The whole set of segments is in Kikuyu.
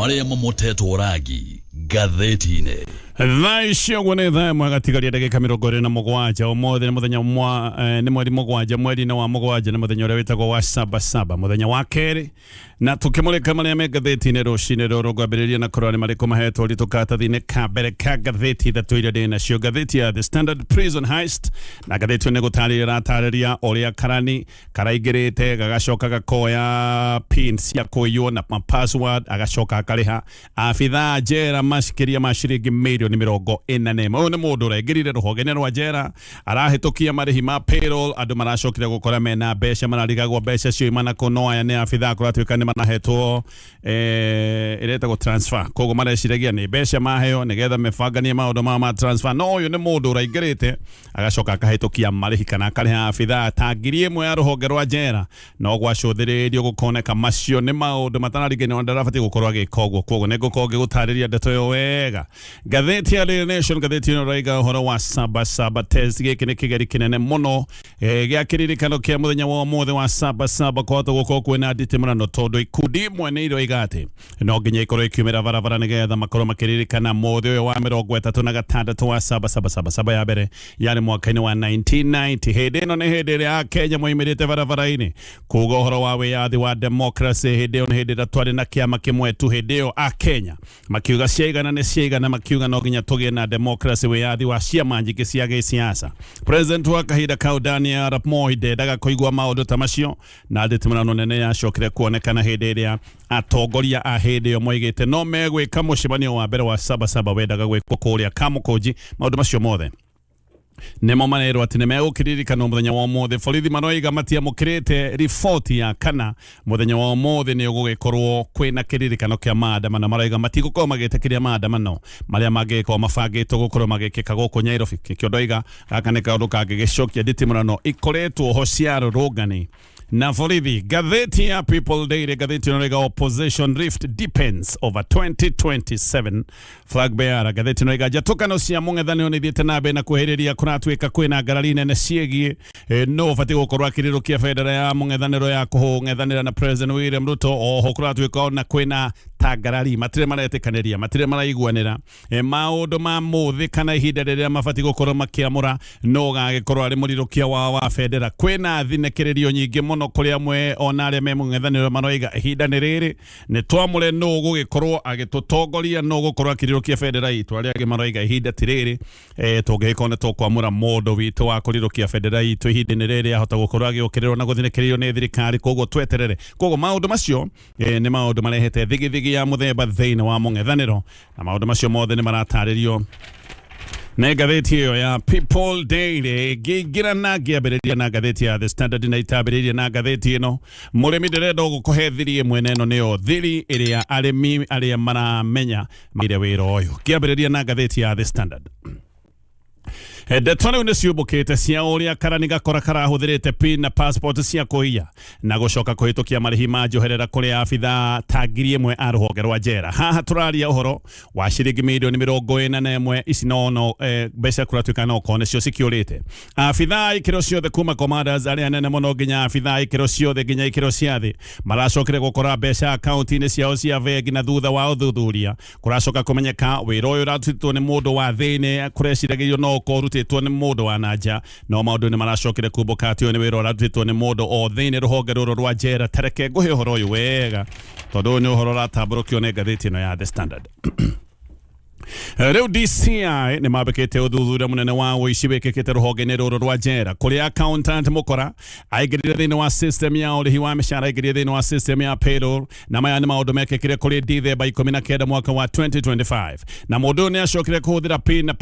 Marĩa mamotetwo rangi ngathĩti-inĩ. Thaa ici ũguo nĩ thaa ĩmwe gatigaria ndagĩka 27. Ũmũthĩ nĩ mũthenya nĩ mweri 7, mweri-inĩ wa 7, nĩ mũthenya ũrĩa wĩtagwo wa sabasaba, mũthenya wa kerĩ, na tũkĩmũrĩka marĩa me ngathĩti-inĩ rũcinĩ rũrũ. Ngwambĩrĩria na kũrora nĩ marĩkũ mahetwo ũritũ karatathi-inĩ ka mbere ka ngathĩti ithatũ iria ndĩ nacio. Ngathĩti ya The Standard, Prison Heist, na ngathĩti ĩyo nĩ gũtarĩria ĩratarĩria ũrĩa karani karaingĩrĩte gagacoka gakoya pin cia kũiywo na password, agacoka akarĩha abithaa njera makĩria ma ciringi mirioni 41. Ũyũ nĩ mũndũ ũraingĩrire rũhonge-inĩ rwa njera, arahĩtũkia marĩhi ma payroll, andũ maracokire gũkora mena mbeca, mararigagwo mbeca cioima nakũ, no aya nĩ abithaa kũratuĩka nĩ marahetwo ĩretagwo transfer, koguo mareciragia nĩ mbeca maheo nĩgetha mebanganie maũndũ mao ma transfer, no ũyũ nĩ mũndũ ũraingĩrĩte agacoka akahĩtũkia marĩhi kana akarĩha abithaa ta 1000 ya rũhonge rwa njera, no gwacũthĩrĩrio gũkoneka macio nĩ maũndũ matararingana na ndarabatiĩ gũkorwo agĩka ũguo. Koguo nĩ ngũkorwo ngĩgũtarĩria ndeto ĩyo wega. Ngathĩti ya Daily Nation, ngathĩti ĩno ĩraiga ũhoro wa Sabasaba test. Gĩkĩ nĩ kĩgeri kĩnene mũno gĩa kĩririkano kĩa mũthenya wa ũmũthĩ wa Sabasaba. Kwahota gũkorwo kwĩna nditimũrano tondũ ikundi imwe nĩ iroiga atĩ no nginya ikorwo ikiumĩra barabara nĩgetha makorwo makĩririkana mũthĩ ũyũ wa 36 wa saba saba saba saba. Ya mbere yarĩ mwaka-inĩ wa 1990. Hĩndĩ ĩno nĩ hĩndĩ ĩrĩa Akenya moimĩrĩte barabara-inĩ kuga ũhoro wa wĩyathi wa democracy. Hĩndĩ ĩyo nĩ hĩndĩ ĩrĩa twarĩ na kĩama kĩmwe tu. Hĩndĩ ĩyo Akenya makiuga ciaigana nĩ ciaigana, makiuga no nginya tũgĩe na democracy, wĩyathi wa ciama nyingĩ cia gĩsiasa. President wa kahinda kau, Daniel Arap Moi, ndendaga kũigua maũndũ ta macio, na nditimũrano nene yacokire kuonekana hĩndĩ ĩrĩa atongoria a hĩndĩ ĩyo moigĩte no megwĩka mũcemanio wa mbere wa Sabasaba wendaga gwĩkwo kũrĩa Kamũkũnji. Maũndũ macio mothe nĩmo marerwo atĩ nĩ megũkĩririkanwo mũthenya wa ũmũthĩ. Borithi maroiga matiamũkĩrĩte riboti ya kana mũthenya wa ũmũthĩ nĩ ũgũgĩkorwo kwĩna kĩririkano kĩa maandamano. Maroiga matigũkorwo magĩtĩkĩria maandamano marĩa mangĩgĩkorwo mabangĩtwo gũkorwo magĩkĩka gũkũ Nyairobi. Kĩkĩo ndoiga gaka nĩ kaũndũ kangĩgĩcokia nditimũrano ikoretwo ho cia rũrũngani na borithi. Ngathĩti ya People Daily, ngathĩti ĩno ĩrauga opposition rift deepens over 2027 flag bearer. Ngathĩti ĩno ĩrauga njatũkano cia mũng'ethanĩro nĩ ithiĩte na mbere na kwĩhĩrĩria, kũratuĩka kwĩna ngarari nene ciĩgiĩ no ũbatiĩ gũkorwo akĩrĩrũkia bendera ya mũng'ethanĩro ya kũng'ethanĩra na President William Ruto. Oho kũratuĩka ona kwĩna ta ngarari, matirĩ maretĩkanĩria, matirĩ maraiguanĩra maũndũ ma mũthĩ kana ihinda rĩrĩa mabatiĩ gũkorwo makĩamũra no gagĩkorwo arĩ mũrirũkia wao wa bendera. Kwĩna thinĩkĩrĩrio nyingĩ mũno kũrĩ amwe ona arĩa me mũng'ethanĩro maroiga ihinda nĩ rĩrĩ nĩ twamũre nũ gũgĩkorwo agĩtũtongoria, nũ gũkorwo akĩrirũkia bendera itũ. Arĩa angĩ maroiga ihinda ti rĩrĩ, tũngĩgĩkorwo nĩ tũkwamũra mũndũ witũ wa kũrirũkia bendera itũ ihinda-inĩ rĩrĩ ahota gũkorwo agĩũkĩrĩrwo na gũthinĩkĩrĩrio nĩ thirikari, koguo tweterere. Koguo maũndũ macio nĩ maũndũ marehete thigithigi ya mũthemba thĩinĩ wa mũng'ethanĩro, na maũndũ macio mothe nĩ maratarĩrio nĩ ngathĩti ĩyo ya People Daily. Ngĩingĩra na ngĩambĩrĩria na ngathĩti ya The Standard na itambĩrĩirie na ngathĩti ĩno, mũrĩmi ndĩrenda gũkũhe thiri ĩmwe, na ĩno nĩyo thiri ĩrĩa arĩmi arĩa maramenya maire wĩra ũyũ. Ngĩambĩrĩria na ngathĩti ya The Standard, ndeto rĩu nĩ ciũmbũkĩte cia ũrĩa karani gakora karahũthĩrĩte pin na passport cia kũiya na gũcoka kũhĩtũkia marĩhi ma njoherera kũrĩ abithaa ta 1000 a rũhonge rwa njera. Haha tũraria ũhoro wa ciringi mirioni 41. Ici no mbeca kũratuĩka no korwo nĩcio cikĩũrĩte. Abithaa ikĩro ciothe kuma commanders arĩa anene mũno nginya abithaa ikĩro ciothe nginya ikĩro cia thĩ maracokire gũkora mbeca akaunti-inĩ ciao cia bengi, na thutha wa ũthuthuria kũracoka kũmenyeka wĩra ũyũ ũrarutĩtwo nĩ mũndũ wa thĩinĩ. Kũreciragĩrio no ũkorwo ũrutĩtwo nĩ mũndũ wa na nja, no maũndũ nĩ maracokire kumbũka atĩ ũyũ nĩ wĩra ũrarutĩtwo nĩ mũndũ o thĩinĩ rũhonge rũrũ rwa njera. Tareke ngũhe ũhoro ũyũ wega tondũ ũyũ nĩ ũhoro ũratambũrũkio nĩ ngathĩti ĩno ya The Standard. Rĩu DCI nĩ mambĩkĩte ũthuthuria mũnene wa ũici wĩkĩkĩte rũhonge-inĩ rũrũ rwa njera, kũrĩa accountant mũkora aingĩrire thĩinĩ wa system ya ũrĩhi wa mĩcara, aingĩrire thĩinĩ wa system ya payroll, na maya nĩ maũndũ mekĩkire kũrĩ Dithemba 19 mwaka wa 2025, na mũndũ ũyũ nĩ acokire kũhũthĩra pin na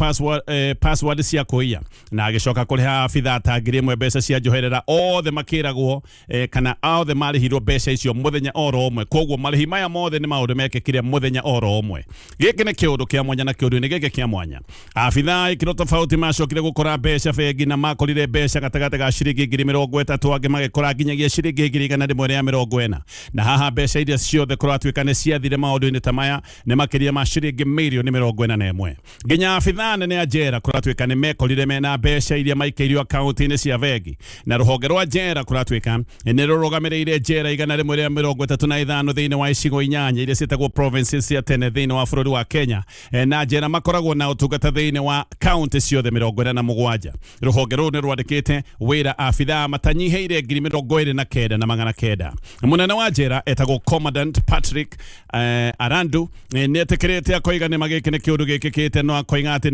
password cia kũiya na agĩcoka kũrĩha abithaa ta 1000 mbeca cia njoherera, othe makĩragwo kana othe marĩhirwo mbeca icio mũthenya oro ũmwe. Koguo marĩhi maya mothe nĩ maũndũ mekĩkire mũthenya oro ũmwe. Gĩkĩ nĩ kĩũndũ kĩa mwanya na kĩũndũ-inĩ gĩkĩ kĩa mwanya. Abithaa ikĩro tofauti macokire gũkora mbeca bengi na makorire mbeca gatagatĩ ga ciringi 30,000, angĩ magĩkora nginyagia ciringi 140,000. Na haha mbeca iria ciothe kũratuĩka nĩ ciathire maũndũ-inĩ ta maya nĩ makĩria ma ciringi mirioni 41. Nginya abithaa nene a njera kũratuĩka nĩ mekorire mena mbeca iria maikĩirio akaunti-inĩ cia bengi. Na rũhonge rwa njera kũratuĩka nĩ rũrũgamĩrĩire njera 135 thĩinĩ wa icigo 8 iria ciĩtagwo provinces cia tene thĩinĩ wa bũrũri wa Kenya. Na njera makoragwo na ũtungata thĩinĩ wa kaunti ciothe 47. Rũhonge rũrũ nĩ rwandĩkĩte wĩra abithaa matanyihĩire 29,900. Mũnene wa njera etagwo Commandant Patrick Arandu nĩ etĩkĩrĩte akoiga nĩ magĩkĩ nĩ kĩũndũ gĩkĩkĩte, no akoiga atĩ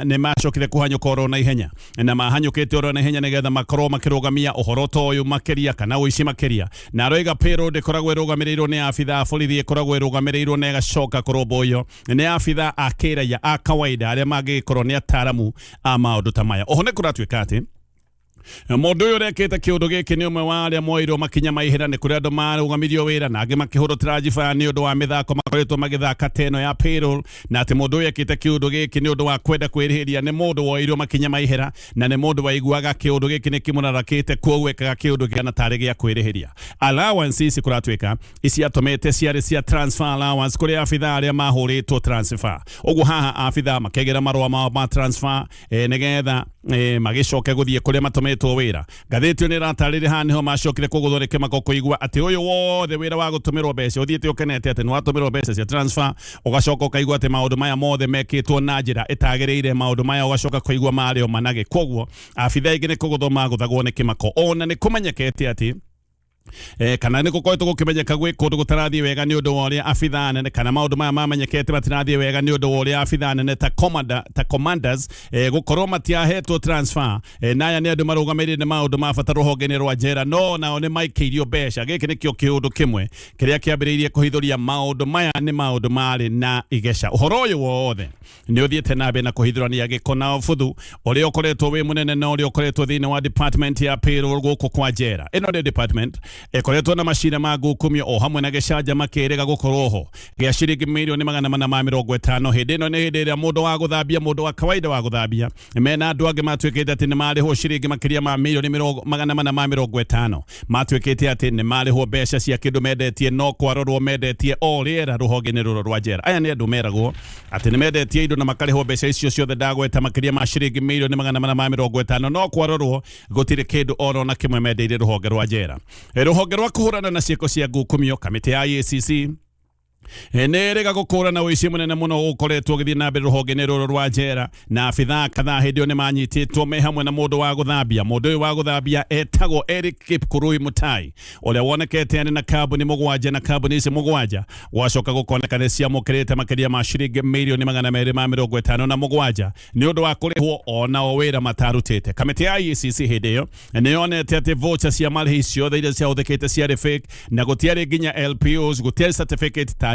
nĩ macokire kũhanyũka oro na ihenya, na mahanyũkĩte oro na ihenya nĩgetha makorwo makĩrũgamia ũhoro ta ũyũ makĩria kana ũici makĩria. Na aroiga payroll ndĩkoragwo ĩrũgamĩrĩirwo nĩ abithaa a borithi, ĩkoragwo ĩrũgamĩrĩirwo na ĩgacoka kũrũmbũiyo nĩ abithaa a kĩraia a kawaida arĩa mangĩgĩkorwo nĩ ataramu a maũndũ ta maya. Oho nĩ kũratuĩka atĩ mũndũ ũyũ ũrekĩte kĩũndũ gĩkĩ nĩ ũmwe wa arĩa moirwo makinya ma ihera. Nĩ kũrĩ andũ marũgamirio wĩra na angĩ makĩhũrwo transfer nĩ ũndũ wa mĩthako makoretwo magĩthaka ta ĩno ya payroll, na atĩ mũndũ ũyũ ekĩte kĩũndũ gĩkĩ nĩ ũndũ wa kwenda kwĩrĩhĩria. Nĩ mũndũ woirwo makinya ma ihera na nĩ mũndũ waiguaga kĩũndũ gĩkĩ nĩ kĩmũrarakĩte, kwoguo ekaga kĩũndũ kĩhana tarĩ gĩa kwĩrĩhĩria. Allowance ici kũratuĩka iciatũmĩte ciarĩ cia transfer allowance kũrĩ abithaa arĩa mahũrĩtwo transfer. Ũguo haha abithaa makegera marũa mao ma transfer nĩgetha magĩcoke gũthiĩ kũrĩa matũmĩtwo wĩra. Ngathĩti ĩyo nĩ ĩratarĩria haha nĩho macokire kũgũthwo nĩ kĩmako kũigua atĩ ũyũ wothe wĩra wa gũtũmĩrwo mbeca, ũthiĩte ũkenete atĩ nĩ watũmĩrwo mbeca cia transfer, ũgacoka ũkaigua atĩ maũndũ maya mothe mekĩtwo na njĩra ĩtagĩrĩire. Maũndũ maya ũgacoka kũigua marĩ o manage. Koguo abithaa aingĩ nĩ kũgũthwo magũthagwo nĩ kĩmako. Ona nĩ kũmenyekete atĩ kana nĩ gũkoretwo gũkĩmenyeka gwĩ kũndũ gũtarathiĩ wega nĩ ũndũ wa ũrĩa abithaa nene, kana maũndũ maya mamenyekete matirathiĩ wega nĩ ũndũ wa ũrĩa abithaa nene ta commanders gũkorwo matiahetwo transfer. Na aya nĩ andũ marũgamĩrĩire nĩ maũndũ ma bata rũhonge-inĩ rwa njera, no nao nĩ maikĩirio mbeca. Gĩkĩ nĩkĩo kĩũndũ kĩmwe kĩrĩa kĩambĩrĩirie kũhithũria maũndũ maya nĩ maũndũ marĩ na igeca. Ũhoro ũyũ wothe nĩ ũthiĩte na mbere na kũhithũrania gĩko na ũbuthu ũrĩa ũkoretwo wĩ mũnene na ũrĩa ũkoretwo thĩinĩ wa department ya payroll gũkũ kwa njera. Ĩno nĩ department ĩkoretwo na macira ma ngukumio o hamwe na gĩcanjama kĩrĩga gũkorwo ho gĩa ciringi 450,000,000. Hĩndĩ ĩno nĩ hĩndĩ ĩrĩa mũndũ wa gũthambia, mũndũ wa kawaida wa gũthambia, mena andũ angĩ matuĩkĩte atĩ nĩ marĩhwo ciringi makĩria ma 450,000,000, matuĩkĩte atĩ nĩ marĩhwo mbeca cia kĩndũ mendetie, no kwarorwo mendetie o rĩera rũhonge-inĩ rũrũ rwa njera. Aya nĩ andũ meragwo atĩ nĩ mendetie indo na makarĩhwo mbeca icio ciothe ndagweta, makĩria ma ciringi 450,000,000, no kwarorwo gũtirĩ kĩndũ oro na kĩmwe mendeire rũhonge rwa njera. Rũhonge rwa kũhũrana na ciĩko cia ngukumio, kamĩtĩ ya EACC, nĩ ĩrĩga gũkũrana ũici mũnene mũno ũkoretwo ũgĩthiĩ na mbere rũhonge-inĩ rũrũ rwa njera. Na abithaa kadhaa hĩndĩ ĩyo nĩ manyitĩtwo me hamwe na mũndũ wa gũthambia. Mũndũ ũyũ wa gũthambia etagwo Eric Kipkurui Mutai, ũrĩa wonekete arĩ na kambuni 7, na kambuni ici 7 gwacoka gũkoneka nĩ ciamũkĩrĩte makĩria ma ciringi 257,000,000 nĩ ũndũ wa kũrĩhwo onao wĩra matarutĩte. Kamĩtĩ ya EACC hĩndĩ ĩyo nĩ yonete atĩ voucher cia marĩhi ciothe iria ciahũthĩkĩte ciarĩ fake, na gũtiarĩ nginya LPOs, gũtiarĩ certificate ta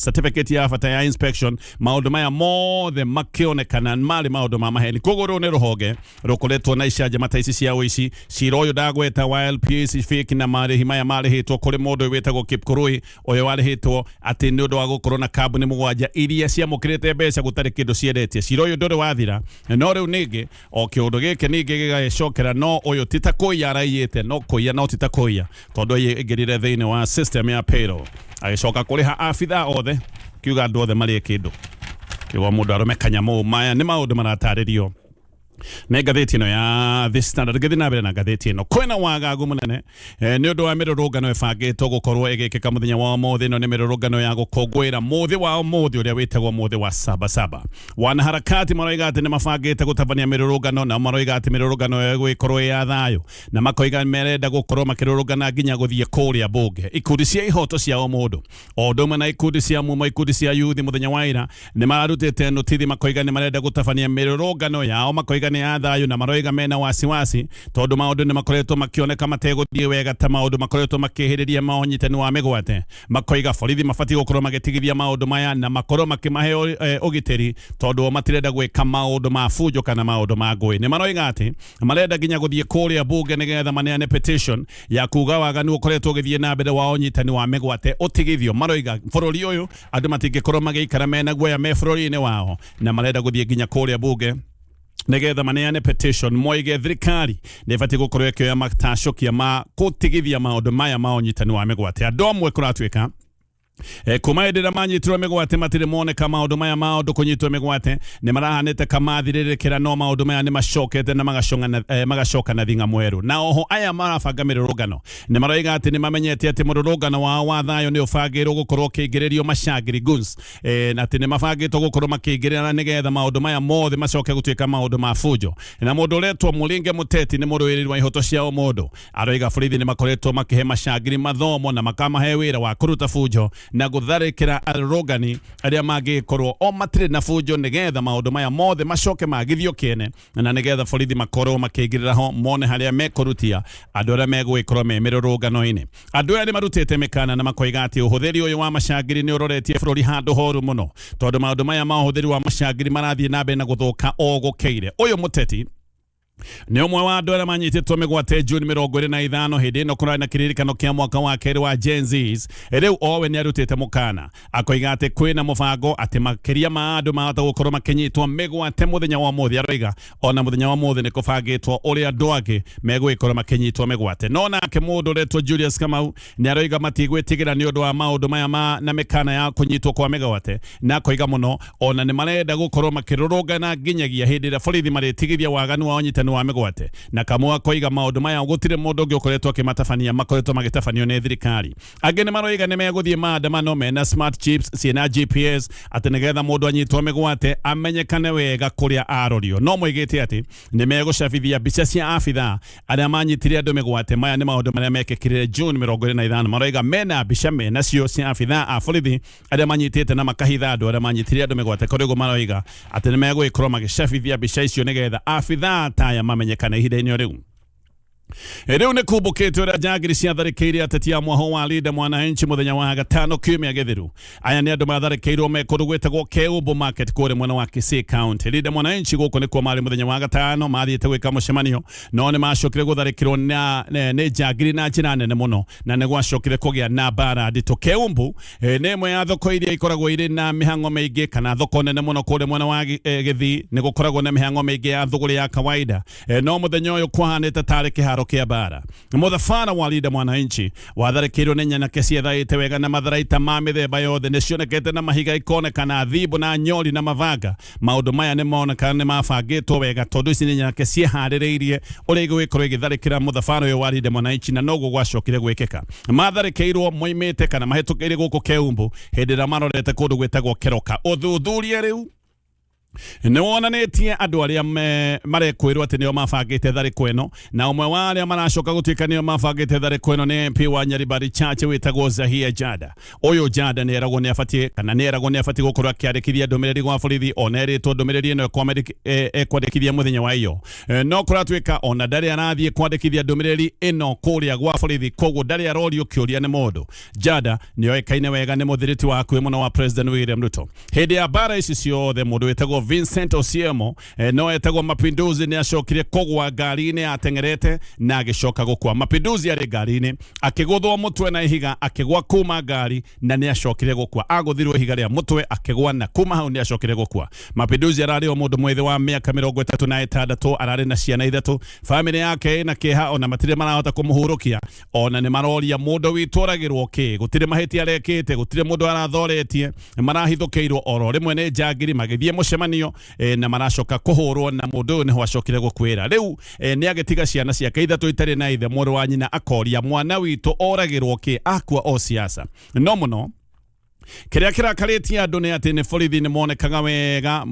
certificate ya bata ya inspection. Maũndũ maya mothe makĩonekana marĩ maũndũ ma maheni. Koguo rũrũ nĩ rũhonge rũkoretwo na icanjama ta ici cia ũici. Cira ũyũ ndagweta wa LPOs fake na marĩhi maya marĩhĩtwo kũrĩ mũndũ ũyũ wĩtagwo Kipkurui, ũyũ warĩhĩtwo atĩ nĩ ũndũ wa gũkorwo na kambuni 7 iria ciamũkĩrĩte mbeca gũtarĩ kĩndũ ciendetie. Cira ũyũ ndũrĩ wathira, no rĩu ningĩ o kĩũndũ gĩkĩ ningĩ gĩgagĩcokera, no ũyũ ti ta kũiya araiyĩte, no kũiya no ti ta kũiya, tondũ aingĩrire thĩinĩ wa system ya payroll, agĩcoka kũrĩha abithaa othe, kiuga andũ othe marĩe kĩndũ, kiuga mũndũ arũme kanyamũ. Maya nĩ maũndũ maratarĩrio nĩ ngathĩti ĩno ya The Standard. Ngĩthiĩ na mbere na ngathĩti ĩno, kwĩna wagagu mũnene nĩ ũndũ wa mĩrũrũngano ĩbangĩtwo gũkorwo ĩgĩkĩka mũthenya wa ũmũthĩ. Ĩno nĩ mĩrũrũngano ya gũkũngũĩra mũthĩ wa ũmũthĩ ũrĩa wĩtagwo mũthĩ wa Sabasaba. Wanaharakati maroiga atĩ nĩ mabangĩte gũtabania mĩrũrũngano, na maroiga atĩ mĩrũrũngano ĩyo ĩgũgĩkorwo ĩ ya thayũ, na makoiga merenda gũkorwo makĩrũrũngana nginya gũthiĩ kũrĩa mbunge. Ikundi cia ihoto cia ũmũndũ o ũndũ ũmwe na ikundi cia mumo, ikundi cia yuthi, mũthenya wa ira nĩ mararutĩte notithi, makoiga nĩ marenda gũtabania mĩrũrũngano yao, makoiga nĩ ya thayũ na maroiga mena wasiwasi tondũ maũndũ nĩ makoretwo makĩoneka mategũthiĩ wega ta maũndũ makoretwo makĩhĩrĩria ma ũnyitani wa mĩgwate. Makoiga borithi mabatiĩ gũkorwo magĩtigithia maũndũ maya na makorwo makĩmahe ũgitĩri tondũ o matirenda gwĩka maũndũ ma bunjo kana maũndũ ma ngũĩ. Nĩ maroiga atĩ marenda nginya gũthiĩ kũrĩa bunge nĩgetha maneane petition ya kuga waganu ũkoretwo ũgĩthiĩ na mbere wa ũnyitani wa mĩgwate ũtigithio. Maroiga bũrũri ũyũ andũ matingĩkorwo magĩikara mena guoya me bũrũri-inĩ wao, na marenda gũthiĩ nginya kũrĩa bunge nigetha maneane petition moige thirikari nĩ ĩbatiĩ gũkorwo ĩkĩoya matacũkia ma gũtigithia maũndũ maya ma ũnyitani wa mĩgwate. Andũ amwe kũratuĩka kuma hĩndĩ ĩrĩa manyitirwo mĩgwate matirĩ moneka maũndũ maya ma ũndũ kũnyitwo mĩgwate nĩ marahanĩte kamathirĩrĩkĩra, no maũndũ maya nĩ macokete na magacoka na thinga mwerũ. Na oho aya marabanga mĩrũrũngano nĩ maroiga atĩ nĩ mamenyete atĩ mũrũrũngano wao wa thayũ nĩ ũbangĩirwo gũkorwo ũkĩingĩrĩrio macangiri goons, na atĩ nĩ mabangĩtwo gũkorwo makĩingĩrĩra nĩgetha maũndũ maya mothe macoke gũtuĩka maũndũ ma bunjo. Na mũndũ ũretwo Mũlinge Mũteti nĩ mũrũĩrĩri wa ihoto cia ũmũndũ, aroiga borithi nĩ makoretwo makĩhe macangiri mathomo na makamahe wĩra wa kũruta bunjo na gũtharĩkĩra arũrũngani arĩa mangĩkorwo o matirĩ na bunjo nĩgetha maũndũ maya mothe macoke magithio kĩene na nĩgetha borithi makorwo makĩingĩrĩra ho mone harĩa mekũrutia andũ arĩa megũgĩkorwo me mĩrũrũngano-inĩ. Andũ aya nĩ marutĩte mĩkana na makoiga atĩ ũhũthĩri ũyũ wa macangiri nĩ ũroretie bũrũri handũ horu mũno tondũ maũndũ maya ma ũhũthĩri wa macangiri marathiĩ na mbere na gũthũka o gũkĩire. Ũyũ mũteti nĩ ũmwe wa andũ arĩa manyitĩtwo mĩgwate Juni 25 hĩndĩ ĩno kũrarĩ na kĩririkano kĩa mwaka wa kerĩ wa Gen Zs. Rĩu owe nĩ arutĩte mũkana akoiga atĩ kwĩna mũbango atĩ makĩria ma andũ mahota gũkorwo makĩnyitwo mĩgwate mũthenya wa ũmũthĩ. Aroiga ona mũthenya wa ũmũthĩ nĩ kũbangĩtwo ũrĩa andũ angĩ megũgĩkorwo makĩnyitwo mĩgwate. No nake mũndũ ũretwo Julius Kamau nĩ aroiga matigwĩtigĩra nĩ ũndũ wa maũndũ maya ma na mĩkana ya kũnyitwo kwa mĩgwate, na akoiga mũno ona nĩ marenda gũkorwo makĩrũrũngana nginyagia hĩndĩ ĩrĩa borithi marĩtigithia waganu wa ũnyitani wa mĩgwate. Na Kamau akoiga maũndũ maya gũtirĩ mũndũ ũngĩ ũkoretwo akĩmatabania, makoretwo magĩtabanio nĩ thirikari. Angĩ nĩ maroiga nĩ megũthiĩ maandamano mena smart chips ciĩna GPS atĩ nĩgetha mũndũ anyitwo mĩgwate amenyekane wega kũrĩa arorio. No moigĩte atĩ nĩ megũcabithia mbica cia abithaa arĩa manyitire andũ mĩgwate. Maya nĩ maũndũ marĩa mekĩkire June 25. Maroiga mena mbica menacio cia abithaa a borithi arĩa manyitĩte na makahitha andũ arĩa manyitire andũ mĩgwate. Kũrĩ ũguo maroiga atĩ nĩ megũgĩkorwo magĩcabithia mbica icio nĩgetha abithaa taya mamenyekane ihinda-inĩ o rĩu. Rĩu nĩ kumbũkĩte ũrĩa njangiri ciatharĩkĩire ateti a mwaho wa Linda Mwananchi mũthenya wa gatano kiumia gĩthiru. Aya nĩ andũ matharĩkĩirwo me kũndũ gwĩtagwo Keumbu Market kũrĩa mwena wa Kisii County. Linda Mwananchi gũkũ nĩkuo marĩ mũthenya wa gatano mathiĩte gwĩka mũcemanio, no nĩ macokire gũtharĩkĩrwo nĩ njangiri na njĩra nene mũno na nĩ gwacokire kũgĩa na mbara nditũ. Keumbu nĩ ĩmwe ya thoko iria ikoragwo irĩ na mĩhang'o mĩingĩ kana thoko nene mũno kũrĩa mwena wa Gĩthii. Nĩ gũkoragwo na mĩhang'o mĩingĩ ya thũgũrĩ ya kawaida, no mũthenya ũyũ kwahanĩte tarĩ kĩharo kĩa mbara. Mũthabara wa Linda Mwananchi watharĩkĩirwo nĩ nyanake ciethaĩte wega na matharaita ma mĩthemba yothe, nĩ cionekete na mahiga ikonekana thimbo na nyori na mabanga. Maũndũ maya nĩ monekana nĩ mabangĩtwo wega tondũ ici nĩ nyanake ciĩharĩrĩirie ũrĩa igũgĩkorwo igĩtharĩkĩra mũthabara ũyũ wa Linda Mwananchi, na noguo gwacokire gwĩkĩka. Matharĩkĩirwo moimĩte kana mahĩtũkĩire gũkũ Keumbu hĩndĩ ĩrĩa marorete kũndũ gwĩtagwo Keroka. Ũthuthuria rĩu nĩ wonanĩtie andũ arĩa marekwĩrwo atĩ nĩo mabangĩte tharĩko ĩno, na ũmwe wa arĩa maracoka gũtuĩka nĩo mabangĩte tharĩko ĩno nĩ MP wa Nyaribari Chache wĩtagwo Zahia Jada. Ũyũ Jada nĩ eragwo nĩ abatiĩ kana nĩ eragwo nĩ abatiĩ gũkorwo akĩandĩkithia ndũmĩrĩri gwa borithi, ona erĩtwo ndũmĩrĩri ĩno ekwandĩkithia mũthenya wa iyo, no kũratuĩka ona ndarĩ arathiĩ kwandĩkithia ndũmĩrĩri ĩno kũrĩa gwa borithi, koguo ndarĩ arorio kĩũria nĩ mũndũ. Jada nĩ oĩkaine wega nĩ mũthiriti wa hakuhĩ mũno wa President William Ruto. Hĩndĩ ya mbara ici ciothe mũndũ wĩtagwo Vincent Osiemo, no etagwo Mapinduzi, nĩ acokire kũgwa ngari-inĩ yateng'erete na agĩcoka gũkua. Mapinduzi arĩ ngari-inĩ akĩgũthwo mũtwe na ihiga, akĩgwa kuma ngari na nĩ acokire gũkua. Agũthirwo ihiga rĩa mũtwe akĩgwa na kuma hau nĩ acokire gũkua. Mapinduzi ararĩ o mũndũ mwĩthĩ wa mĩaka 36, ararĩ na ciana ithatũ. Bamĩrĩ yake ĩna kĩeha ona matirĩ marahota kũmũhurũkia, ona nĩ maroria mũndũ witũ oragĩrwo kĩ, gũtirĩ mahĩtia arekĩte, gũtirĩ mũndũ arathoretie, marahithũkĩirwo oro rĩmwe nĩ njangiri magĩthiĩ mũcemanio, na maracoka kũhũrwo na mũndũ ũyũ nĩho acokire gũkwĩra. Rĩu nĩ agĩtiga ciana ciake ithatũ itarĩ na ithe. Mũrũ wa nyina akoria mwana witũ oragĩrwo kĩ, akua o siasa no mũno. Kĩrĩa kĩrakarĩtie andũ nĩ atĩ nĩ borithi nĩ monekaga wega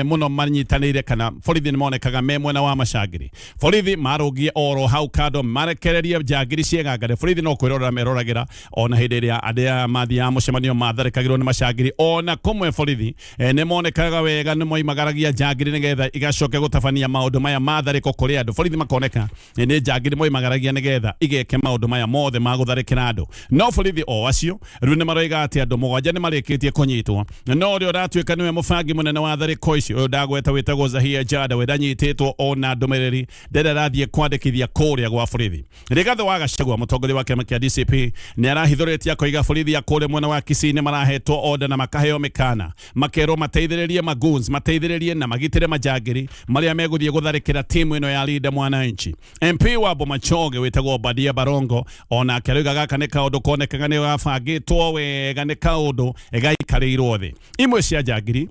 mũno manyitanĩire, kana borithi nĩ monekaga me mwena wa macangiri. Borithi marũngie oro hau kando marekererie njangiri ciegangare. Borithi no kwĩrorera meroragĩra ona hĩndĩ ĩrĩa arĩa mathiaga mũcemanio matharĩkagĩrwo nĩ macangiri. Ona kũmwe borithi nĩ monekaga wega nĩ moimagaragia njangiri nĩgetha igacoke gũtabania maũndũ maya ma tharĩko kũrĩ andũ. Borithi makoneka nĩ njangiri moimagaragia nĩgetha igeke maũndũ maya mothe ma gũtharĩkĩra andũ. No borithi o acio rĩu nĩ maroiga atĩ andũ 7 nĩ marĩkĩtie kũnyitwo, no ũrĩa ũratuĩka nĩwe mũbangi mũnene wa tharĩko ici, ũyũ ndagweta wĩtagwo Zahia Jada, we ndanyitĩtwo ona ndũmĩrĩri ndĩrĩa arathiĩ kwandĩkithia kũrĩa gwa borithi. Rigathĩ wa Gachagua, mũtongoria wa kĩama kĩa DCP, nĩ arahithũrĩtie akoiga borithi a kũrĩa mwena wa Kisii nĩ marahetwo order na makaheo mĩkana, makerwo mateithĩrĩrie magoons, mateithĩrĩrie na magitĩre majangiri marĩa megũthiĩ gũtharĩkĩra timu ĩno ya Linda Mwananchi. MP wa Bomachoge wĩtagwo Obadia Barongo onake arauga gaka nĩ kaũndũ konekaga nĩ gabangĩtwo wega, nĩ kaũndũ gaikarĩirwo thĩ. Imwe cia njangiri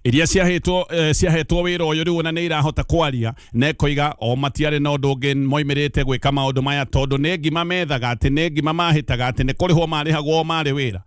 iria ciahetwo wĩra ũyũ rĩu ona nĩ irahota kwaria na ĩkoiga o matiarĩ na ũndũ ũngĩ moimĩrĩte gwĩka maũndũ maya, tondũ nĩ ngima methaga, atĩ nĩ ngima mahĩtaga, atĩ nĩ kũrĩhwo marĩhagwo marĩ wĩra,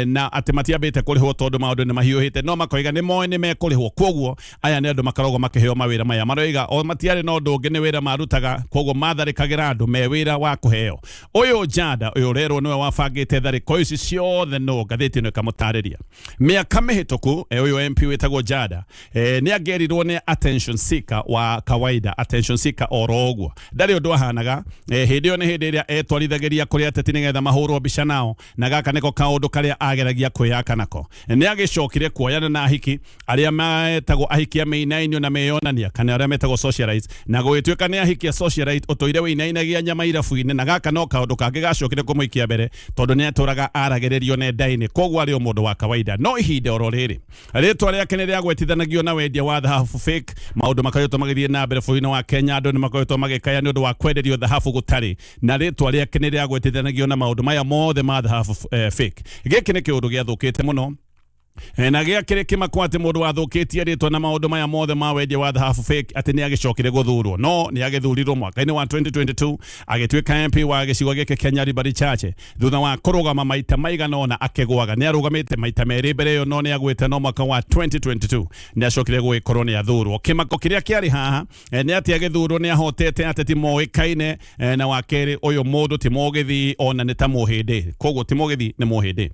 na atĩ matiambĩte kũrĩhwo tondũ maũndũ nĩ mahiũhĩte, no makoiga nĩ moĩ nĩ mekũrĩhwo. Koguo aya nĩ andũ makoragwo makĩheo mawĩra maya, maroiga o matiarĩ na ũndũ ũngĩ, nĩ wĩra marutaga, koguo matharĩkagĩra andũ me wĩra wa kũheo. Ũyũ Jada ũyũ ũrerwo nĩwe wabangĩte tharĩko ici ciothe, no ngathĩti ĩno ĩkamũtarĩria. Mĩaka mĩhĩtũku, ũyũ MP wĩtagwo Jada nĩ angĩerirwo nĩ attention seeker wa kawaida, attention seeker oro ũguo, ndarĩ ũndũ ahanaga. Hĩndĩ ĩyo nĩ hĩndĩ ĩrĩa etwarithagĩria kũrĩ ateti nĩgetha mahũrwo mbica nao, na gaka nĩko kaũndũ karĩa ageragia kwĩyaka nako. Nĩ agĩcokire kuoyana na ahiki arĩa metagwo ahiki a mĩinainio na meyonania, kana arĩa metagwo socialites, na gũgĩtuĩka nĩ ahiki a socialite ũtũire wĩinainagia nyama irabu-inĩ, na gaka no kaũndũ kangĩ gacokire kũmũikia mbere, tondũ nĩ atũraga aragĩrĩrio nenda-inĩ, koguo arĩ o mũndũ wa kawaida. No ihinda oro rĩrĩ rĩtwa rĩake nĩ rĩagwetithanagio na wendia wa thahabu fake. Maũndũ makoretwo magĩthiĩ na mbere bũrũri-inĩ wa Kenya, andũ nĩ makoretwo magĩkaya nĩ ũndũ wa kwenderio thahabu gũtarĩ, na rĩtwa rĩake nĩ rĩagwetithanagio na maũndũ maya mothe ma thahabu fake. Gĩkĩ nĩ kĩũndũ gĩathũkĩte mũno na gĩakĩrĩ kĩmako atĩ mũndũ wathũkĩtie rĩtwa na maũndũ maya mothe ma wendia wa thahabu fake atĩ nĩ agĩcokire gũthurwo. No nĩ agĩthurirwo mwaka-inĩ wa 2022 agĩtuĩka MP wa gĩcigo gĩkĩ kĩa Nyaribari Chache, thutha wa kũrũgama maita maigana ũna akĩgũaga. Nĩ arũgamĩte maita merĩ mbere ĩyo no nĩ agwĩte, no mwaka wa 2022 nĩ acokire gũgĩkorwo nĩ athurwo. Kĩmako kĩrĩa kĩarĩ haha nĩ atĩ agĩthurwo nĩ ahotete ateti moĩkaine, na wa kerĩ ũyũ mũndũ ti mũgĩthii ona nĩ ta mũhĩndĩ, koguo ti mũgĩthii nĩ mũhĩndĩ,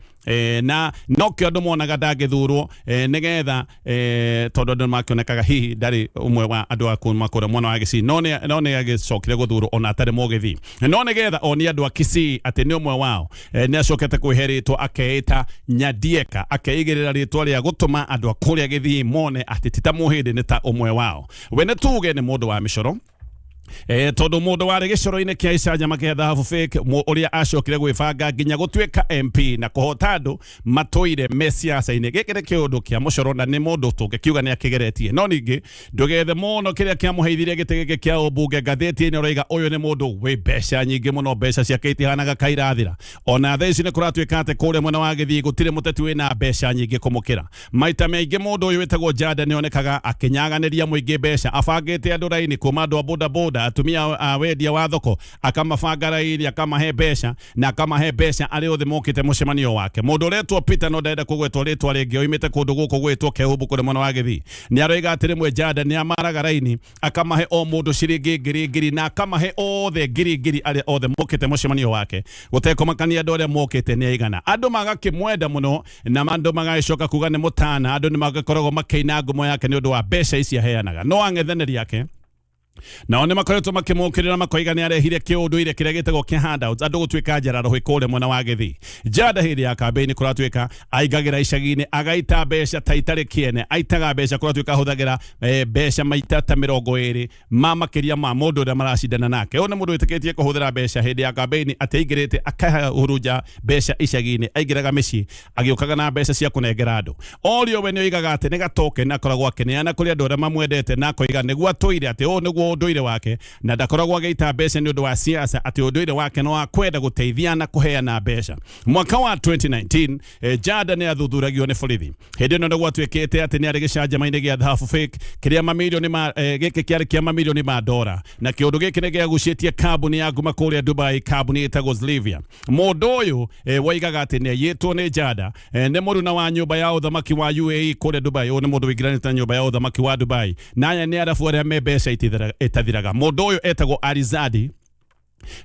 na nokĩo andũ monaga ndangĩthurwo, nĩgetha tondũ andũ makĩonekaga hihi ndarĩ ũmwe wa andũ a kuma kũrĩa mwena wa Gĩcii, no nĩ agĩcokire gũthurwo ona atarĩ mũgĩthii, no nĩgetha onie andũ a Kisii atĩ nĩ ũmwe wao, nĩ acokete kwĩhe rĩtwa akeĩta Nyandieka, akeigĩrĩra rĩtwa rĩa gũtũma andũ a kũrĩa Gĩthii mone atĩ ti ta mũhĩndĩ, nĩ ta ũmwe wao. We nĩ tuge nĩ mũndũ wa mĩcoro, tondũ mũndũ warĩ gĩcoro-inĩ kĩa icanjama kĩa thahabu fake, ũrĩa acokire gwĩbanga nginya gũtuĩka MP na kũhota andũ matũire me siasa-inĩ. Gĩkĩ nĩ kĩũndũ kĩa mũcoro na nĩ mũndũ tũngĩkiuga nĩ akĩgeretie, no ningĩ ndũgethe mũno kĩrĩa kĩamũheithirie gĩtĩ gĩkĩ kĩa ũmbunge. Ngathĩti-inĩ ũroiga ũyũ nĩ mũndũ wĩ mbeca nyingĩ mũno, mbeca ciake itihanaga kairathira. Ona thaa ici nĩ kũratuĩka atĩ kũrĩa mwena wa Gĩthii gũtirĩ mũteti wĩna mbeca nyingĩ kũmũkĩra. Maita maingĩ mũndũ ũyũ wĩtagwo Jada nĩ onekaga akĩnyaganĩria mũingĩ mbeca, abangĩte andũ raini kuma andũ a boda boda, atumia a wendia wa thoko, akamabanga raini, akamahe mbeca, na akamahe mbeca arĩa othe mokĩte mũcemanio wake. Mũndũ ũretwo Peter, no ndarenda kũgwetwo rĩtwa rĩngĩ, oimĩte kũndũ gũkũ gwĩtwo Keumbu kũrĩa mwena wa Gĩthii, nĩ aroiga atĩ rĩmwe Jada nĩ amaraga raini akamahe o mũndũ ciringi ngiri ngiri, na akamahe othe ngiri ngiri arĩa othe mokĩte mũcemanio wake, gũtekũmakania andũ arĩa mokĩte nĩ aigana. Andũ magakĩmwenda mũno na andũ magagĩcoka kuga nĩ mũtana. Andũ nĩ magĩkoragwo makĩina ngumo yake nĩ ũndũ wa mbeca ici aheanaga, no ang'ethanĩri ake nao nĩ makoretwo makĩmũkĩrĩra, makoiga nĩ arehire kĩũndũire kĩrĩa gĩtagwo kĩa handouts, andũ gũtuĩka njara rũhĩ kũrĩa mwena wa Gĩthii. Jada hĩndĩ ya kambĩini kũratuĩka aingagĩra icagi-inĩ agaita mbeca ta itarĩ kĩene, aitaga mbeca kũratuĩka ahũthagĩra mbeca maita ta 20 ma makĩria ma mũndũ ũrĩa maracindana nake. Ũyũ nĩ mũndũ wĩtĩkĩtie kũhũthĩra mbeca hĩndĩ ya kambĩini, atĩ aingĩrĩte akahurunja mbeca icagi-inĩ, aingĩraga mĩciĩ agĩũkaga na mbeca cia kũnengera andũ. Orio we nĩ oigaga atĩ nĩ gatoken akoragwo akĩneana kũrĩ andũ arĩa mamwendete, na akoiga nĩguo atũire atĩ ũũ nĩguo nĩguo ũndũire wake na ndakoragwo agĩita mbeca nĩ ũndũ wa siasa, atĩ ũndũire wake no wa kwenda gũteithia na kũheana mbeca. Mwaka wa 2019 Jada nĩ athuthuragio nĩ borithi. Hĩndĩ ĩno nĩ gwatuĩkĩte atĩ nĩ arĩ gĩcanjama-inĩ gĩa thahabu fake kĩrĩa mamirioni ma gĩkĩ kĩarĩ kĩa mamirioni ma dora, na kĩũndũ gĩkĩ nĩ kĩagucĩtie kambuni ya nguma kũrĩa Dubai, kambuni ĩtagwo Zlivia. Mũndũ ũyũ woigaga atĩ nĩ aiyĩtwo nĩ Jada nĩ mũruna wa nyũmba ya ũthamaki wa UAE kũrĩa Dubai. Ũyũ nĩ mũndũ wĩingĩranĩte na nyũmba ya ũthamaki wa Dubai, na aya nĩ arabu arĩa me mbeca itathiraga. Mũndũ ũyũ etagwo Alizadi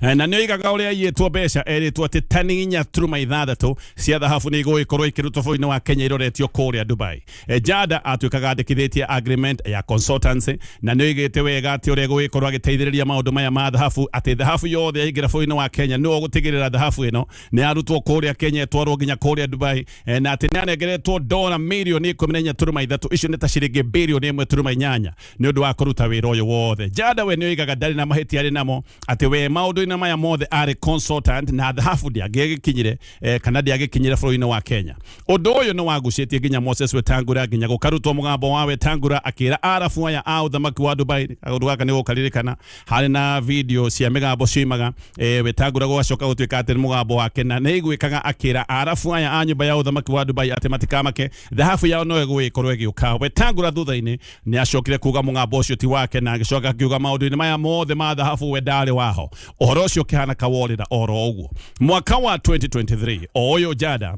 na nĩ oigaga ũrĩa aiyĩtwo mbeca erĩtwo atĩ tani 4.6 cia thahabu nĩ igũgĩkorwo ikĩrutwo bũrũri-inĩ wa Kenya iroretio kũrĩa Dubai. Jada atuĩkaga andĩkithĩtie agreement ya consultancy, na nĩ oigĩte wega atĩ ũrĩa egũgĩkorwo agĩteithĩrĩria maũndũ maya ma thahabu, atĩ thahabu yothe yaingĩra bũrũri-inĩ wa Kenya nĩwe ũgũtigĩrĩra thahabu ĩno nĩ yarutwo kũrĩa Kenya ĩtwarwo nginya kũrĩa Dubai, na atĩ nĩ anengeretwo dora mirioni 14.3, icio nĩ ta ciringi birioni 1.8 nĩ ũndũ wa kũruta wĩra ũyũ wothe. Jada we nĩ oigaga ndarĩ na mahĩtia arĩ namo, atĩ we maũndũ-inĩ maya mothe arĩ consultant na thahabu ndĩangĩgĩkinyire kana ndĩagĩkinyire bũrũri-inĩ wa Kenya. Ũndũ ũyũ nĩ wagucĩtie nginya Moses Wetangula, nginya gũkarutwo mũgambo wa Wetangula akĩra arabu aya a ũthamaki wa Dubai. Kaũndũ gaka nĩ gũkaririkana harĩ na video cia mĩgambo cioimaga Wetangula gũgacoka gũtuĩka atĩ nĩ mũgambo wake, na nĩ aiguĩkaga akĩra arabu aya a nyũmba ya ũthamaki wa Dubai atĩ matikamake, thahabu yao no ĩgũgĩkorwo ĩgĩũka. Wetangula thutha-inĩ nĩ acokire kuga mũgambo ũcio ti wake, na agĩcoka akiuga maũndũ-inĩ maya mothe ma thahabu we ndarĩ waho. Ũhoro ũcio ũkĩhana kaworĩra oro ũguo. Mwaka wa 2023 o ũyũ Jada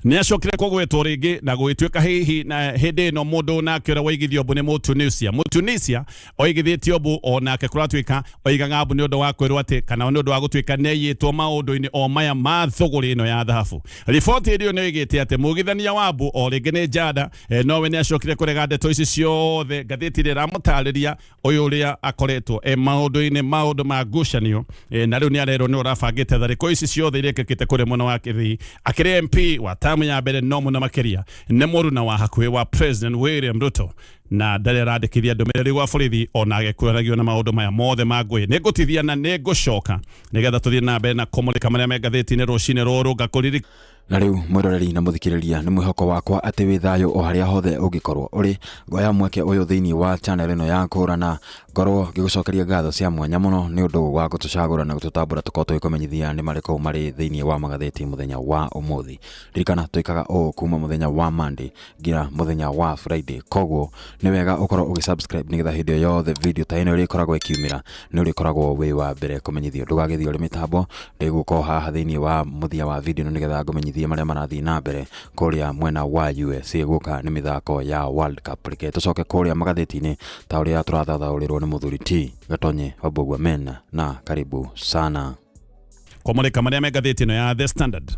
nĩ acokire kũgwetwo rĩngĩ na gũgĩtuĩka hihi na hĩndĩ ĩno mũndũ nake ũrĩa waigithio mbu nĩ Mũtunisia. Mũtunisia oigithĩtio mbu o nake kũratuĩka oigaga mbu nĩ ũndũ wa kwĩrwo atĩ kana nĩ ũndũ wa gũtuĩka nĩ aiyĩtwo maũndũ-inĩ o maya ma thũgũrĩ ĩno ya thahabu. Riboti ĩyo nĩ oigĩte atĩ mũgithania wa mbu o rĩngĩ nĩ Jada, nowe nĩ acokire kũrega ndeto ici ciothe. Ngathĩti ĩrĩa ĩramũtarĩria ũyũ ũrĩa akoretwo maũndũ-inĩ maũndũ ma ngucanio, na rĩu nĩ arerwo nĩ ũrabangĩte tharĩko ici ciothe irekĩkĩte kũrĩa mwena wa Kĩthii, akĩrĩ MP wa tamu ya mbere, no mũno makĩria nĩ mũruna wa hakuhĩ wa President William Ruto, na ndarĩ arandĩkithia ndũmĩrĩri gwa borithi ona agĩkuranagio na maũndũ maya mothe ma ngũĩ. Nĩ ngũtithia na nĩ ngũcoka nĩgetha tũthiĩ na mbere na kũmũrĩka marĩa me ngathĩti-inĩ rũcinĩ rũrũ ngakũririkania. Na rĩu mwĩroreri na mũthikĩrĩria, nĩ mwĩhoko wakwa atĩ wĩ thayũ o harĩa hothe ũngĩkorwo ũrĩ. Ngoya mweke ũyũ thĩinĩ wa channel ĩno ya Kũrana ngorwo ngĩgũcokeria ngatho cia mwanya mũno nĩ ũndũ wa gũtũcagũra na gũtũtambũra tũkorwo tũgĩkũmenyithia nĩ marĩkũ marĩ thĩinĩ wa magathĩti mũthenya wa ũmũthĩ. Ririkana twĩkaga ũũ kuma mũthenya wa Monday nginya mũthenya wa Friday, koguo nĩ wega ũkorwo ũgĩ subscribe nĩgetha hĩndĩ o yothe video ta ĩno ĩrĩkoragwo ĩkiumĩra nĩ ũrĩkoragwo wĩ wa mbere kũmenyithio. Ndũgagĩthiĩ ũrĩ mĩtambo, ndĩgũkorwo haha thĩinĩ wa mũthia wa video ĩno nĩgetha ngũmenyithie marĩa marathiĩ na mbere kũrĩa mwena wa USA gũka nĩ mĩthako ya World Cup. Reke tũcoke kũrĩa magathĩti-inĩ ta ũrĩa tũrathathaũrĩrwo nĩ mũthuri T Gatonye wa Mbũgua Mena, na karibu sana. Kũmũrĩka marĩa me ngathĩti ĩno ya The Standard.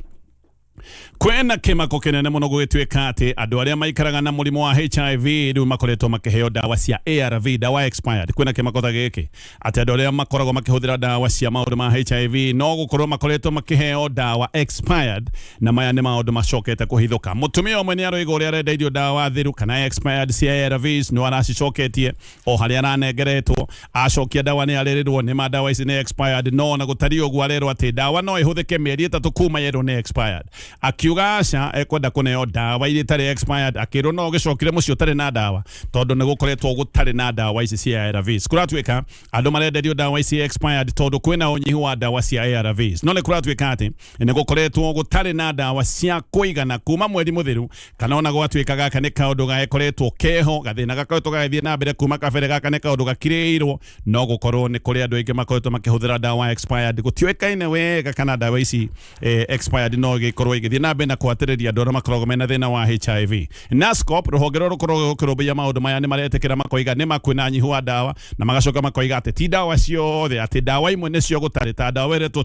Kwĩna kĩmako kĩnene mũno gũgĩtuĩka atĩ andũ arĩa maikaraga na mũrimũ wa HIV rĩu makoretwo makĩheo ndawa cia ARV, ndawa expired. Kwĩna kĩmako ta gĩkĩ atĩ andũ arĩa makoragwo makĩhũthĩra ndawa cia maũndũ ma HIV no gũkorwo makoretwo makĩheo ndawa expired, na maya nĩ maũndũ macokete kũhithũka. Mũtumia ũmwe nĩ aroiga ũrĩa arendeirio ndawa thiru kana expired cia ARVs no aracicoketie o harĩa aranengeretwo. Acokia ndawa nĩ arĩrĩrwo nĩ ma ndawa ici nĩ expired, no ona gũtariĩ ũguo arerwo atĩ ndawa no ĩhũthĩke mĩeri 3 kuma yerwo nĩ expired. Akiuga aca, ekwenda kũneo ndawa iria itarĩ expired, akĩrwo no ũgĩcokire mũciĩ ũtarĩ na ndawa tondũ nĩ gũkoretwo gũtarĩ na ndawa ici cia ARVs. Kũratuĩka andũ marenderio ndawa ici expired tondũ kwĩna ũnyihu wa ndawa cia ARVs, no nĩ kũratuĩka atĩ nĩ gũkoretwo gũtarĩ na ndawa cia kũigana kuma mweri mũthiru, kana ona gwatuĩka gaka nĩ kaũndũ gakoretwo keho, gathĩna gakoretwo gagĩthiĩ na mbere kuma kabere, gaka nĩ kaũndũ gakirĩirwo, no gũkorwo nĩ kũrĩ andũ aingĩ makoretwo makĩhũthĩra ndawa expired. Gũtiũĩkaine wega kana ndawa ici expired no gĩkorwo igĩthiĩ na mbere na kũhatĩrĩria andũ arĩa makoragwo mena thĩna wa HIV. NASCOP, rũhonge rũrĩa rũkoragwo rũkĩrũmbũiya maũndũ maya, nĩ maretĩkĩra makoiga nĩ ma kwĩna nyihu wa ndawa, na magacoka makoiga atĩ ti ndawa ciothe, atĩ ndawa imwe nĩcio gũtarĩ, ta ndawa ĩretwo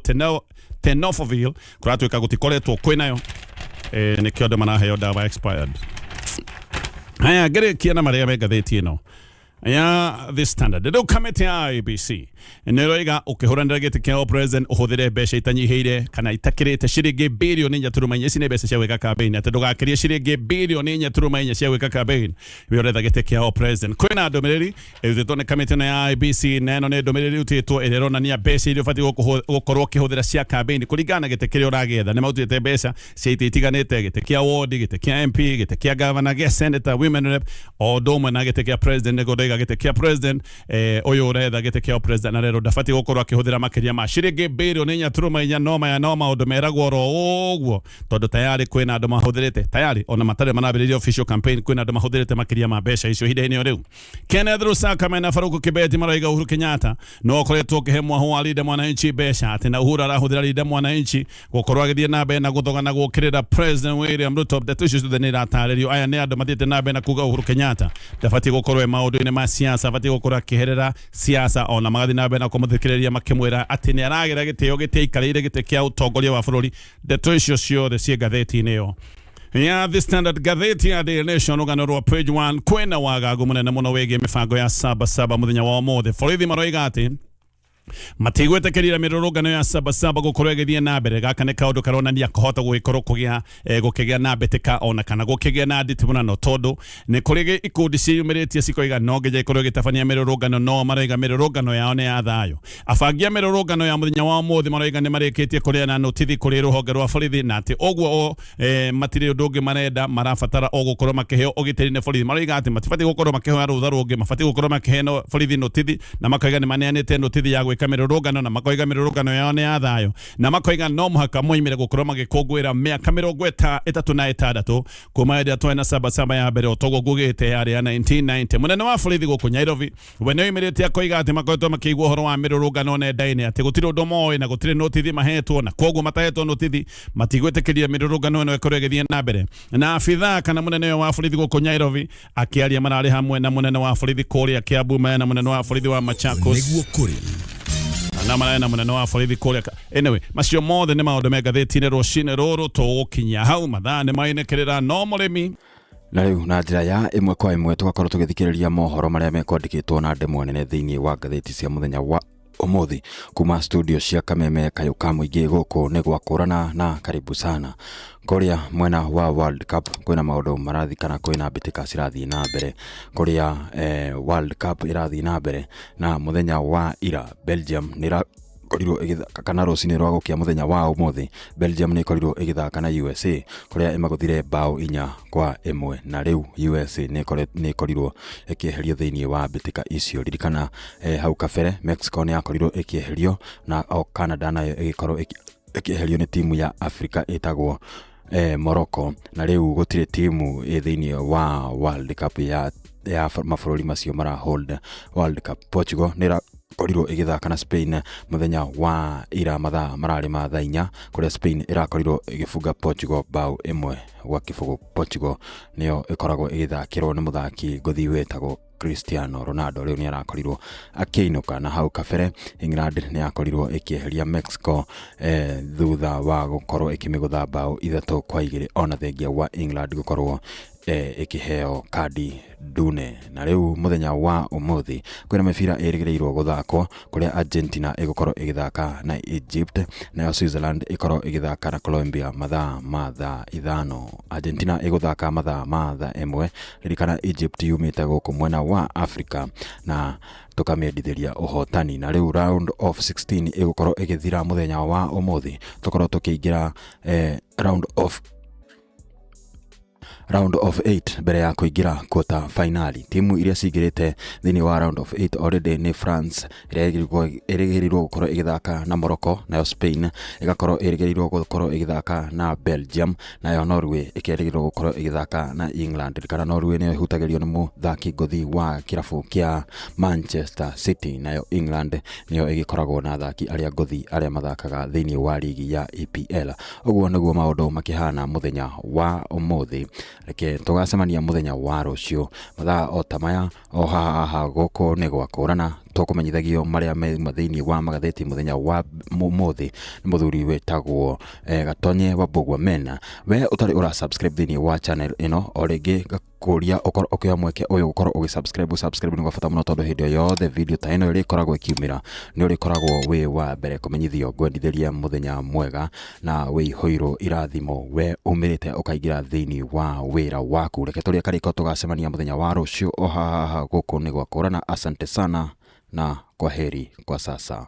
tenofovir kũratuĩka gũtikoretwo kwĩnayo, nĩkĩo andũ maraheo ndawa expired. Haya, ngĩrĩkia na marĩa me ngathĩti ĩno ya The Standard. Rĩu kamĩtĩ ya IEBC nĩ ĩroiga ũkĩhũranĩra gĩtĩ kĩa president ũhũthĩre mbeca itanyihĩire kana itakĩrĩte ciringi birioni 4.4. Ici nĩ mbeca cia gwĩka campaign, atĩ ndũgakĩrie ciringi birioni 4.4 cia gwĩka campaign wĩ ũretha gĩtĩ kĩa president. Kwĩna ndũmĩrĩri ĩrutĩtwo nĩ kamĩtĩ ĩno ya IEBC, na ĩno nĩ ndũmĩrĩri ĩrutĩtwo ĩrĩa ĩronania mbeca iria ũbatiĩ gũkorwo ũkĩhũthĩra cia campaign kũringana na gĩtĩ kĩrĩa ũragĩetha. Nĩ marutĩte mbeca cia itĩ itiganĩte, gĩtĩ kĩa ward, gĩtĩ kĩa MP, gĩtĩ kĩa governor, gĩa senator, women rep, o ũndũ ũmwe na gĩtĩ kĩa president. Nĩguo ndoiga. ũraiga gĩtĩ kĩa president, ũyũ ũretha gĩtĩ kĩa president na rero ndabatiĩ gũkorwo akĩhũthĩra makĩria ma ciringi birioni 4.4. No maya no maũndũ meragwo oro ũguo, tondũ tayari kwĩna andũ mahũthĩrĩte tayari ona matarĩ marambĩrĩria official campaign, kwĩna andũ mahũthĩrĩte makĩria ma mbeca icio ihinda-inĩ o rĩu. Kenneth Lusaka mena Faruku Kibeti maraiga Uhuru Kenyatta no akoretwo ũkĩhe mwahu wa Linda Mwananchi mbeca, atĩ na Uhuru arahũthĩra Linda Mwananchi gũkorwo agĩthiĩ na mbere na gũthogana gũkĩrĩra President William Ruto. Ndeto icio ciothe nĩ iratarĩrio. Aya nĩ andũ mathiĩte na mbere na kuga Uhuru Kenyatta ndabatiĩ gũkorwo e maũndũ-inĩ ma siasa, abatiĩ gũkorwo akĩherera siasa, ona magathiĩ na mbere na kũmũthikĩrĩria makĩmwĩra atĩ nĩ aragĩra gĩtĩo gĩtĩ aikarĩire gĩtĩ kĩa ũtongoria wa bũrũri. Ndeto icio ciothe ciĩ ngathĩti-inĩ ĩyo ya The Standard. Ngathĩti ya Daily Nation, rũgano rwa page 1, kwĩna wagagu mũnene mũno wĩgiĩ mĩbango ya Sabasaba mũthenya wa ũmũthĩ. Borithi maroiga atĩ matigwĩtĩkĩria mĩrũrũngano ya Sabasaba gũkorwo ĩgĩthiĩ na mbere. Gaka nĩ kaũndũ karonania kũhota gũgĩkorwo kũgĩa gũkĩgĩa na mbĩtĩka ona kana gũkĩgĩa na nditimũrano, tondũ nĩ kũrĩ ikundi ciĩyumĩrĩtie cikoiga no nginya ikorwo ĩgĩtabania mĩrũrũngano, no maroiga mĩrũrũngano yao nĩ ya thayũ. Abangi a mĩrũrũngano ya mũthenya wa ũmũthĩ maroiga nĩ marĩkĩtie kũrĩa notithi kũrĩ rũhonge rwa borithi, na atĩ ũguo matirĩ ũndũ ũngĩ marenda, marabatara o gũkorwo makĩheo ũgitĩri nĩ borithi. Maroiga atĩ matibatiĩ gũkorwo makĩhoya rũtha rũngĩ, mabatiĩ gũkorwo makĩheo borithi notithi, na makoiga nĩ maneanĩte notithi ya gwĩka mĩrũrũngano, na makoiga mĩrũrũngano yao nĩ ya thayũ, na makoiga no mũhaka moimĩre gũkorwo magĩkũngũĩra mĩaka 36 kuma hĩndĩ ĩrĩa twarĩ na Sabasaba ya mbere, o toguo ngugĩte yarĩ ya 1990. Mũnene wa borithi gũkũ Nairobi we nĩ oimĩrĩte akoiga atĩ makoretwo makĩigua ũhoro wa mĩrũrũngano nenda-inĩ, atĩ gũtirĩ ũndũ moĩ na gũtirĩ notithi mahetwo, na koguo matahetwo notithi matigwĩtĩkĩria mĩrũrũngano ĩno ĩkorwo ĩgĩthiĩ na mbere. Na abithaa kana mũnene ũyũ wa borithi gũkũ Nairobi akĩaria mararĩ hamwe na mũnene wa borithi kũrĩa Kiambu, mena mũnene wa borithi wa Machakos Nĩguo kũrĩ na mararĩ na mũnene wa borithi kũrĩa. Anyway, macio mothe nĩ maũndũ me ngathĩti-inĩ rũcinĩ rũrũ. Tũgũkinyia hau, mathaa nĩ mainĩkĩrĩra no mũrĩmi. Na rĩu na njĩra ya ĩmwe kwa ĩmwe tũgakorwo tũgĩthikĩrĩria mohoro marĩa mekwandĩkĩtwo na ndemwa nene thĩinĩ wa ngathĩti cia mũthenya wa ũmũthĩ kuma studio cia Kameme Kayũ ka Mũingĩ. Gũkũ nĩ gwakũrana na karibu sana. Kũrĩa mwena wa World Cup kwĩna maũndũ marathiĩ kana kwĩna mbĩtĩka cirathiĩ na mbere kũrĩa World Cup ĩrathiĩ na mbere, na mũthenya wa ira Belgium nĩ ĩrakorirwo ĩgĩthaka, kana rũcinĩ rwa gũkĩa mũthenya wa ũmũthĩ Belgium nĩ ĩkorirwo ĩgĩthaka na USA kũrĩa ĩmagũthire mbaũ 4-1, na rĩu USA nĩ ĩkorirwo ĩkĩeherio thĩinĩ wa mbĩtĩka icio. Ririkana hau kabere Mexico nĩ yakorirwo ĩkĩeherio, na o Canada nayo ĩgĩkorwo ĩkĩeherio nĩ timu ya Africa ĩtagwo Morocco, na rĩu gũtirĩ timu ĩ thĩinĩ wa World Cup ya mabũrũri macio mara hold World Cup. Portugal nĩ ĩrakorirwo ĩgĩthaka na Spain mũthenya wa ira mathaa mararĩ ma thaa 4, kũrĩa Spain ĩrakorirwo ĩgĩbunga Portugal mbaũ 1-0. Portugal nĩyo ĩkoragwo ĩgĩthakĩrwo nĩ mũthaki ngũthi wĩtagwo Cristiano Ronaldo, rĩu nĩ arakorirwo akĩinũka. Na hau kabere England nĩ yakorirwo ĩkĩeheria Mexico thutha wa gũkorwo ĩkĩmĩgũtha mbaũ 3-2, ona thengia wa England gũkorwo ĩkĩheo kandi ndune. Na rĩu mũthenya wa ũmũthĩ kwĩna mĩbira ĩrĩgĩrĩirwo gũthakwo, kũrĩa Argentina ĩgũkorwo ĩgĩthaka na Egypt, nayo Switzerland ĩkorwo ĩgĩthaka na Colombia mathaa ma thaa 5. Argentina ĩgũthaka mathaa ma thaa 1. Ririkana Egypt yumĩte gũkũ mwena wa Africa na tũkamĩendithĩria ũhotani. Na rĩu round of 16 ĩgũkorwo ĩgĩthira mũthenya wa ũmũthĩ, tũkorwo tũkĩingĩra round of 8 mbere ya kũingĩra quarter final. Timu iria cingĩrĩte thĩinĩ wa round of 8 already nĩ France ĩrĩa ĩrĩgĩrĩirwo gũkorwo ĩgĩthaka na Morocco, nayo Spain ĩgakorwo ĩrĩgĩrĩirwo gũkorwo ĩgĩthaka na Belgium, nayo Norway ĩkerĩgĩrĩrwo gũkorwo ĩgĩthaka na England. Ririkana Norway nĩyo ĩhutagĩrio nĩ mũthaki ngũthi wa kĩrabu kĩa Manchester City, nayo England nĩyo ĩgĩkoragwo na athaki arĩa ngũthi arĩa mathakaga thĩinĩ wa ligi ya EPL. Ũguo nĩguo maũndũ makĩhana mũthenya wa ũmũthĩ. Reke tũgacemania mũthenya wa rũciũ mathaa o ta maya, o haha gũkũ nĩ gwakũrana, tũkũmenyithagio marĩa mauma thĩinĩ wa magathĩti mũthenya wa ũmũthĩ nĩ mũthuri wĩtagwo Gatonye wa Mbũgua Mena. We ũtarĩ ũra subscribe thĩinĩ wa channel ĩno, o rĩngĩ ngakũria ũkorwo ũkĩoya mweke ũyũ gũkorwo ũgĩ subscribe. Subscribe nĩ gwa bata mũno, tondũ hĩndĩ o yothe video ta ĩno ĩrĩkoragwo ĩkiumĩra nĩ ũrĩkoragwo wĩ wa mbere kũmenyithio. Ngwendithĩria mũthenya mwega na wĩihũirwo irathimo, we umĩrĩte ũkaingĩra thĩinĩ wa wĩra waku. Reke tũrĩe karĩko, tũgacemania mũthenya wa rũciũ o haha gũkũ nĩ gwakũrana. Asante sana na kwaheri kwa sasa.